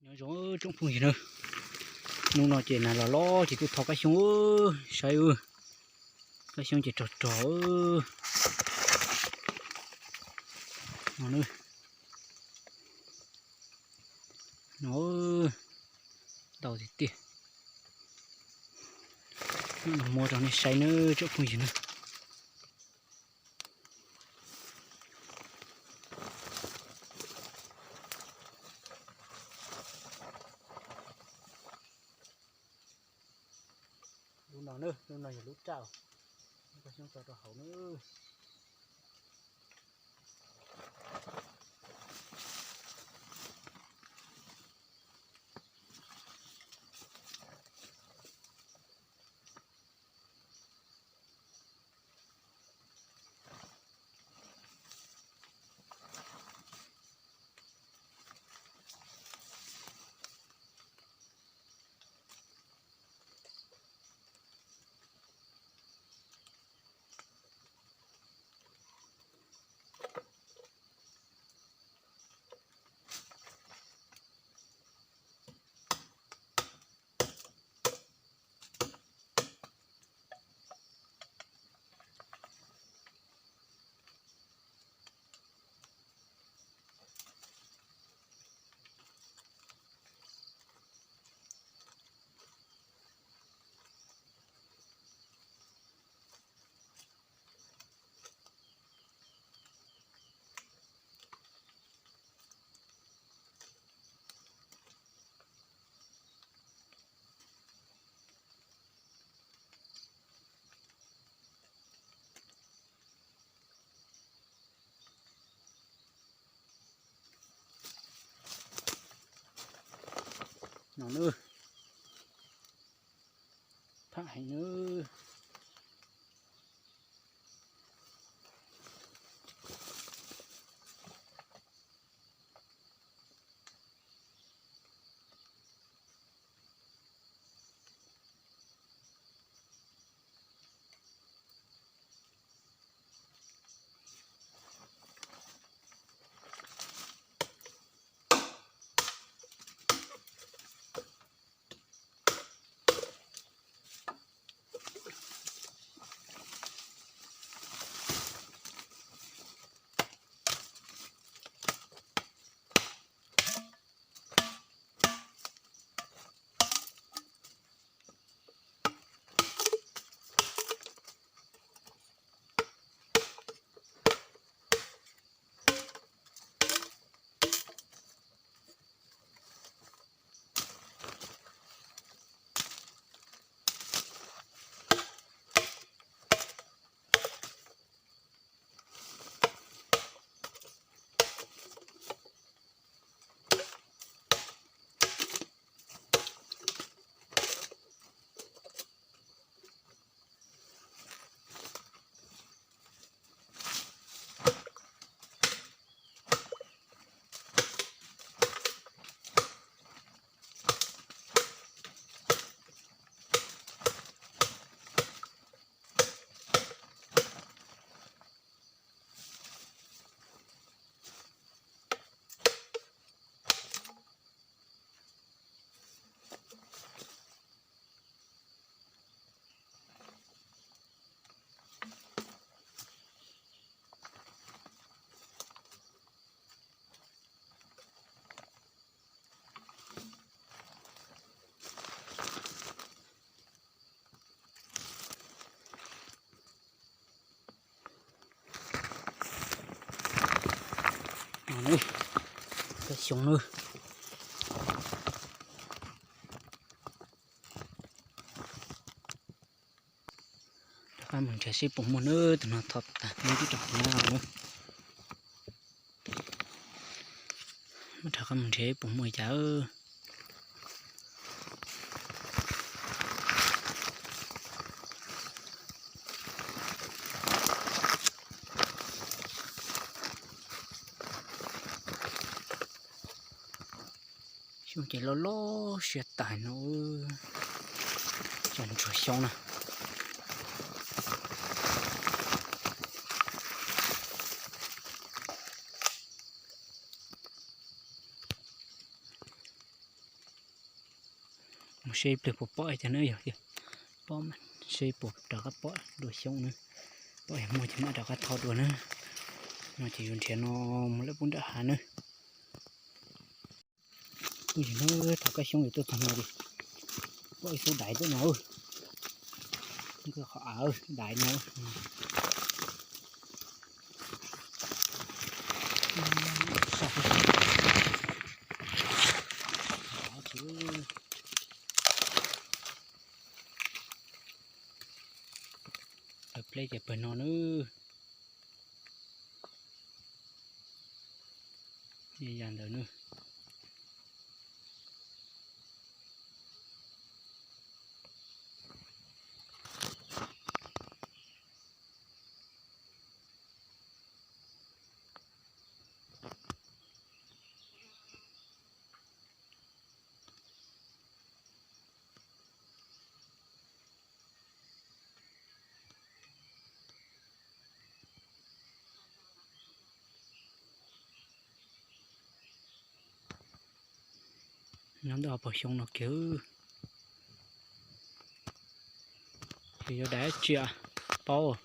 Nyob zoo tsoom phooj ywg na, hnub no ces nas los los ces tuaj thov kab xyoob, saib, kab xyoob ces rog rog no. No, ntau tiag tiag. Muab rau nej saib na tsoom phooj ywg na. Lub no, lub no yog lub raj, muab kab xyoob tso rau hauv na. No na, tham heev na. Kab xyoob na. Rov qab mus nrhiav seb puas muaj na, tus no thom tag neb twb rau hauv na. Muab rov qab mus nrhiav puas muaj cas. Xyoob ces loj loj siab tas no, cov ntsuag xyoob na. Seb ib pliag puas pom cov na yog tias pom, seb puas rov qab pom dua xyoob na. Pom yog muaj ces mam rov qab tho dua na. No ces yuav nrhiav no mus lawm pub nram hav na. Phooj ywg na, thaum kab xyoob yuav tuaj txog no ces pom ib xub daiv tuaj no. Nkawd qhov av daiv no. Pawg pleb ces pawg no nawb. Yam ntawd nawb. Nyob ntawm hauv paus xyoob no kiag. Ces yuav dais tsiaj paub,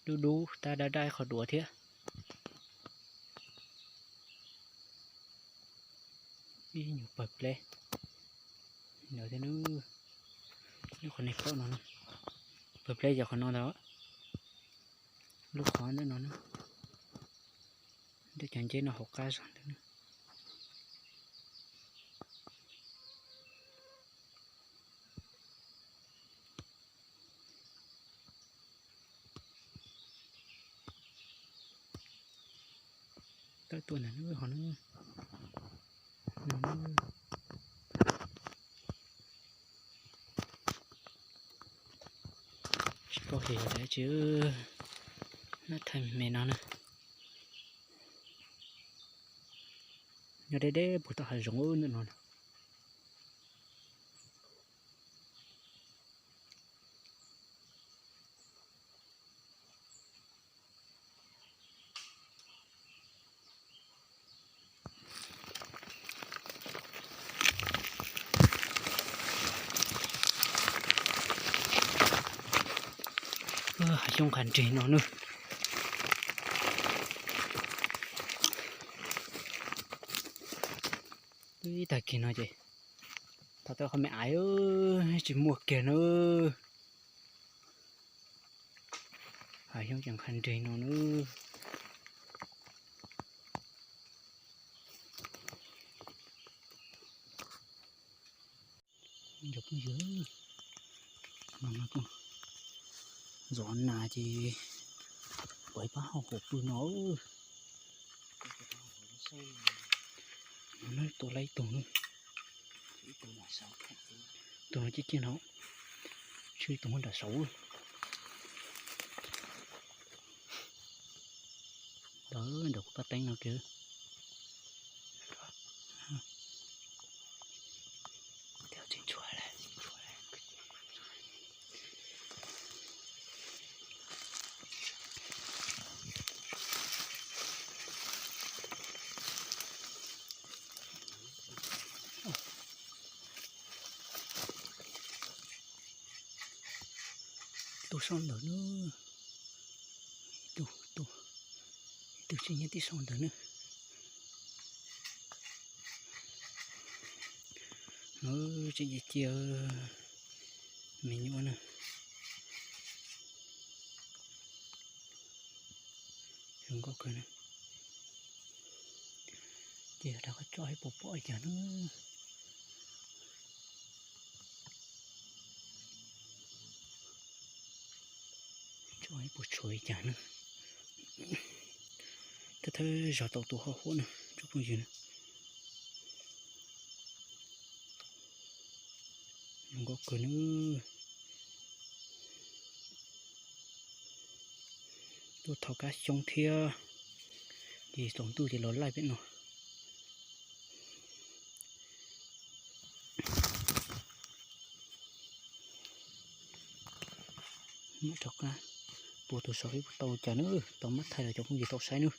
dub dub tab dab dab qhov duav thiab. Ib nyuag pawg pleb ntawd thiab. Lub qhov nej pom no, pawg pleb yog qhov no ntag. Lub qhov ntawm no, ntawm cov nceb no hauv qab zog ntawd. Tawm tuaj ntawm no, tsis paub hais dab tsi, nab thaiv me no na. Nyob deb deb puag tom hav zoov ntawm no. Hav xyoob qha nrig no nawb. Ib tag kis no ces thaum tau qhov me aiv tsis muaj kiag nawb. Hav xyoob ces qha nrig no nawb. Cov phooj ywg, no no kuj zov nas ces pom ib pab hauv qhov pw no. Tua lawm ib tug, tus no ciaj ciaj no, tshuav ib tug nyob nram saud. Ntawm kuv paj teeb no kiag. Tus saum ntawd na, tus, tus, tus tsis nyob tib saum ntawd na. Tseem cia cia me nyuam na. Zoo nkauj kawg na. Ces rov qab tso ib puas pom cas na. Tso ib puas tshuav li cas na. Thawj thawj zaug tau tus hauv huam na tsoom phooj ywg na. Zoo nkauj kawg na. Tuaj thauj kab xyoob thiab, ces tsaus ntuj ces los laij pem no. Mam rov qab pua tus saud seb puas tau cas na, tau mab thaij los cov phooj ywg tau saib na.